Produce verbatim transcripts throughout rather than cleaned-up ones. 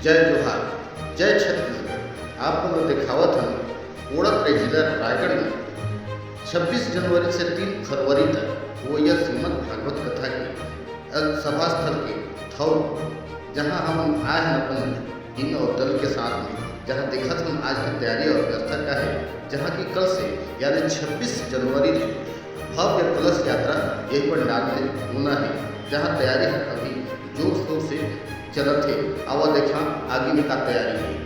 जय जोहार, जय छत्तीसगढ़। आप मन ल देखावत हन कोड़ातराई जिला रायगढ़ में छब्बीस जनवरी से तीन फरवरी तक होइया श्रीमद् भागवत कथा के, अ, सभा स्थल के ठौर, जहां हम आए हैं अपन टीम और दल के साथ में, जहां देखत हन आज की तैयारी और व्यवस्था का है, जहां की कल से यानी छब्बीस जनवरी से भव्य कलश यात्रा यही पंडाल में होना है, जहां तैयारी अभी जोर शोर से चलत हे। आवा देखा आगे में का तैयारी है।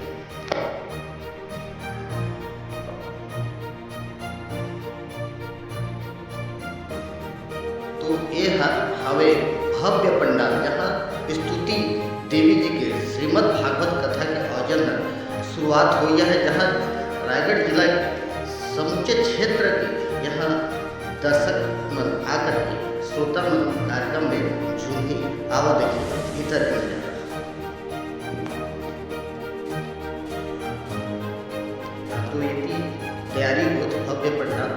तो ये हर हवे भव्य पंडाल, जहां स्तुति देवी जी के श्रीमद् भागवत कथा के आयोजन हर शुरुआत होइया है, जहां रायगढ़ जिला के समूचे क्षेत्र के यहां दर्शक मन आकर के श्रोता मन कार्यक्रम में झूमी। आवा देखिए भीतर के नजारा। तो ये थी तैयारी बहुत भव्य पंडाल,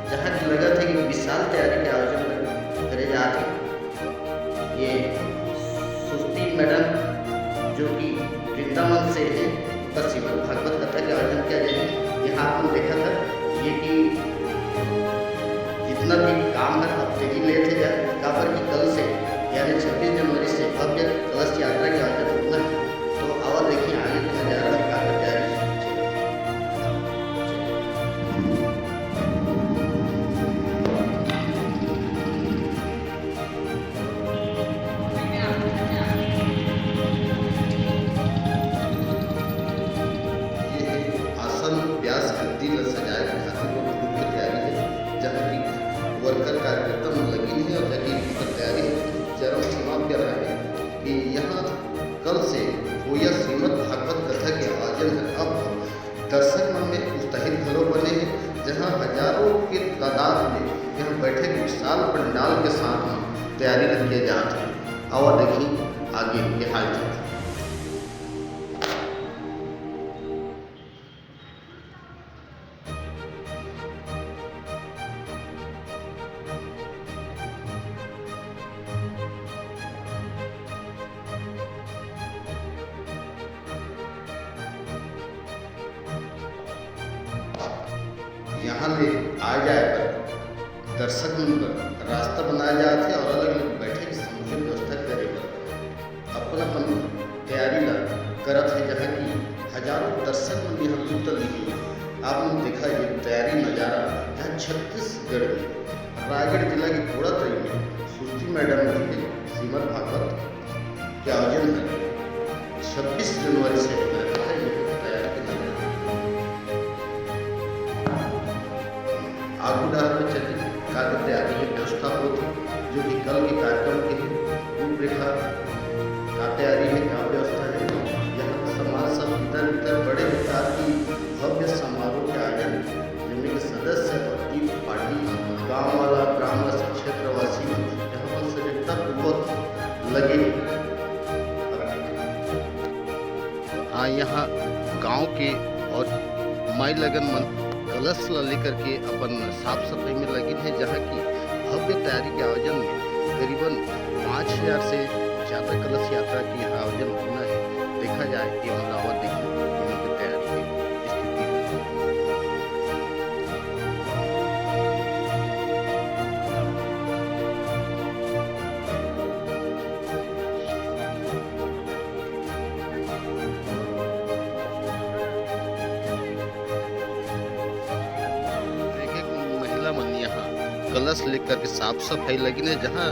जहाँ की लगत है कि विशाल तैयारी के आयोजन करे जात है। ये सुस्ती मैडम जो कि वृंदावन से है, उनका श्रीमद् भागवत कथा के आयोजन किया जाए। यहाँ आप लोग देखा था ये कि जितना भी काम है अब तेजी लेते जाए, काबर कि कल से यानी छब्बीस जनवरी से भव्य कलश यात्रा के आयोजन होना है। तो आवा देखिए आगे के नजारा में का तैयारी। ये है आसन ब्यास गद्दी ल सजाए के खातिर बहुत मुख्य तैयारी है, जहाँ की वर्कर कार्यकर्ता मन लगिन है और जहाँ की एकर तैयारी चरम सीमा पर है कि यहाँ कल से होइया श्रीमद् भागवत कथा के आयोजन है। अब दर्शक मन में उत्साहित घलो बने हे, जहां हजारों के तादाद में यहां बैठे विशाल पंडाल के साथ में तैयारी ल किया जात हे। आवा देखी आगे के हालचाल। यहाँ ले आ जाए बर दर्शक मन बर रास्ता बनाए जात हे और अलग-अलग बैठे के समुचित व्यवस्था करे बर अपन-अपन तैयारी ला करत हे, जहाँ की हजारों दर्शक मन यहाँ जुट रही है। आप मन देखा ये तैयारी नजारा, जहाँ छत्तीसगढ़ में रायगढ़ जिला के कोड़ातराई में सुस्ती मैडम जी के श्रीमद् भागवत के आयोजन है। छब्बीस जनवरी से होना है ये तैयारी के नजारा। आगू डहर में चली का के तैयारी हे, व्यवस्था होत हे, जो कि कल के कार्यक्रम के हे रूपरेखा का तैयारी हे, का व्यवस्था हे। यहाँ सामान सब भीतर भीतर बड़े विस्तार की भव्य समारोह के आयोजन, जिनमें के सदस्य और टीम पार्टी, गांव वाला, ग्रामवासी, क्षेत्रवासी यहाँ पर सजगता पूर्वक लगे। हाँ, यहाँ गांव के और माई लगन मन कलश ला लेकर के अपन साफ सफाई में लगिन है, जहाँ की भव्य तैयारी के आयोजन में करीबन पाँच हजार से ज्यादा कलश यात्रा के यहाँ आयोजन होना है। देखा जाए कि हम रावत देखी इनकी तैयारी की स्थिति। एक एक महिला मन यहाँ कलश लेकर के साफ सफाई लगिन है, जहाँ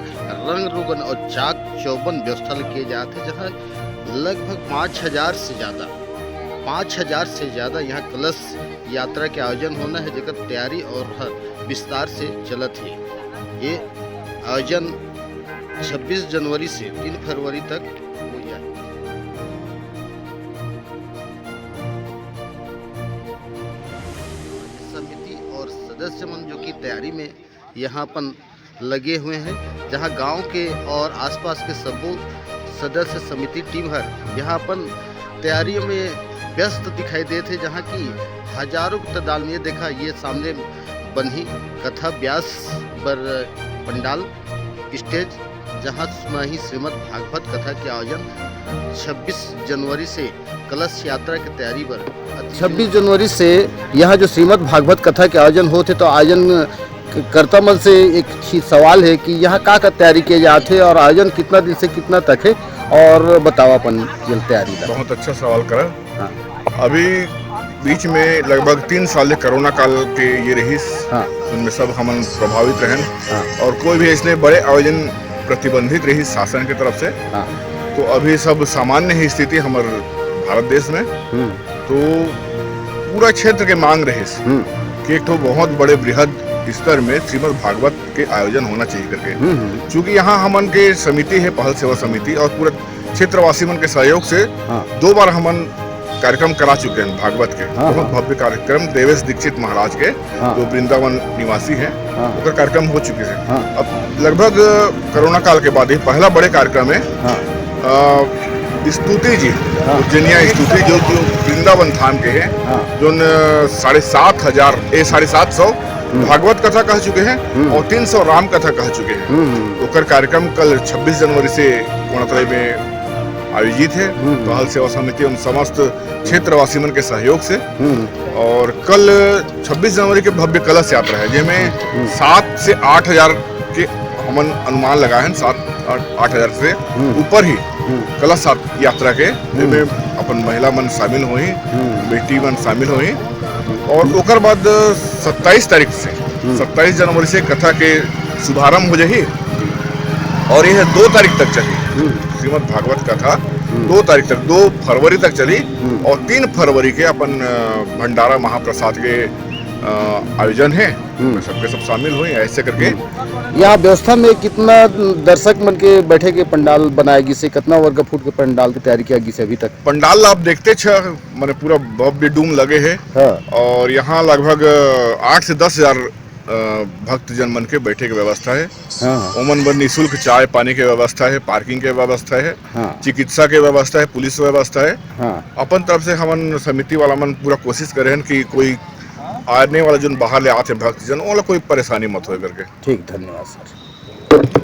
रंग रोगन और चाक चौबंद व्यवस्था ल किए जात है, जहाँ लगभग पाँच हजार से ज्यादा, पाँच हजार से ज्यादा यहाँ कलश यात्रा के आयोजन होना है, जेकर तैयारी और हर विस्तार से चलत है। ये आयोजन छब्बीस जनवरी से तीन फरवरी तक हो जाए। समिति और सदस्य मन जो कि तैयारी में यहाँ अपन लगे हुए हैं, जहाँ गांव के और आसपास के सबो सदस्य समिति टीम हर यहाँ अपन तैयारियों में व्यस्त दिखाई देत हे, जहाँ की हजारों की तादाद में देखा ये सामने बनही कथा ब्यास बर पंडाल स्टेज, जहां म ही श्रीमद् भागवत कथा के आयोजन छब्बीस जनवरी से कलश यात्रा के तैयारी बर अति छब्बीस जनवरी से यहाँ जो श्रीमद् भागवत कथा के आयोजन होत हे, तो आयोजन क-, कर्ता मन से एक ही सवाल है कि यहाँ का का तैयारी किए जात हे और आयोजन कितना दिन से कितना तक है, और बतावा अपन ये तैयारी ला। बहुत अच्छा सवाल करा। हाँ। अभी बीच में लगभग तीन साल ले कोरोना काल के ये रहिस, हाँ। उनमें सब हमन प्रभावित रहन हाँ। और कोई भी ऐसने बड़े आयोजन प्रतिबंधित रहिस शासन के तरफ से। हाँ। तो अभी सब सामान्य ही स्थिति हमर भारत देश में। हम्म। तो पूरा क्षेत्र के मांग रहिस हम्म। कि एक ठो बहुत बड़े बृहद स्तर में श्रीमद् भागवत के आयोजन होना चाहिए करके। हम्म, हम्म। चूंकि यहाँ हमन के समिति है, पहल सेवा समिति, और पूरा क्षेत्रवासी मन के सहयोग से हाँ। दो बार हमन कार्यक्रम करा चुके हैं भागवत के। हाँ, बहुत हाँ। भव्य कार्यक्रम देवेश दीक्षित महाराज के, हाँ। जो वृंदावन निवासी हैं, हाँ। ओकर कार्यक्रम हो चुके हैं। हाँ। अब लगभग कोरोना काल के बाद ये पहला बड़े कार्यक्रम है। हाँ। अ, स्तुति जी, हाँ। उज्जैनिया स्तुति जो, जो वृंदावन धाम के हैं, हाँ। जोन, अ, साढ़े सात हजार, ए, साढ़े सात सौ हम्म। भागवत कथा कह चुके हैं हम्म। और तीन सौ राम कथा कह चुके हैं। हम्म, हम्म। ओकर कार्यक्रम कल छब्बीस जनवरी से कोणातलाई में आयोजित है। हम्म। पहल सेवा समिति एवं समस्त क्षेत्रवासी मन के सहयोग से। हम्म। और कल छब्बीस जनवरी के भव्य कलश यात्रा है, जेमे हम्म। सात से आठ हजार के हमन अनुमान लगाए हैं, सात, आठ, आठ हजार से हम्म। ऊपर ही हम्म। कलश यात-, यात्रा के, हम्म। जेमे अपन महिला मन शामिल होही, हम्म। बेटी मन शामिल होही। और ओकर बाद सत्ताईस तारीख से, हम्म। सत्ताईस जनवरी से कथा के शुभारंभ हो जाही और यह दो तारीख तक चली। हम्म। श्रीमद् भागवत कथा हम्म। दो तारीख तक, दो फरवरी तक चली हम्म। और तीन फरवरी के अपन, अ, भंडारा महाप्रसाद के, अ, आयोजन है। हम्म। सबके सब शामिल होही ऐसे करके। हम्म। यहाँ व्यवस्था में कितना दर्शक मन के बैठे के पंडाल बनाए गिस हे, कितना वर्ग फुट के पंडाल के तैयारी किया गिस हे अभी तक? पंडाल आप देखते छ, माने पूरा भव्य डूम लगे है। हाँ। और यहाँ लगभग, अ, आठ से दस हजार, अ, भक्तजन मन के बैठे के व्यवस्था है। हाँ, हाँ। ओमन बर निशुल्क चाय पानी के व्यवस्था है, पार्किंग के व्यवस्था है, हाँ। चिकित्सा के व्यवस्था है, पुलिस व्यवस्था है। हाँ। अपन तरफ से हमन समिति वाला मन पूरा कोशिश करे हन कि कोई आने वाला जोन बाहर ले आथे भक्तजन, ओला कोई परेशानी मत होए करके। ठीक, धन्यवाद सर।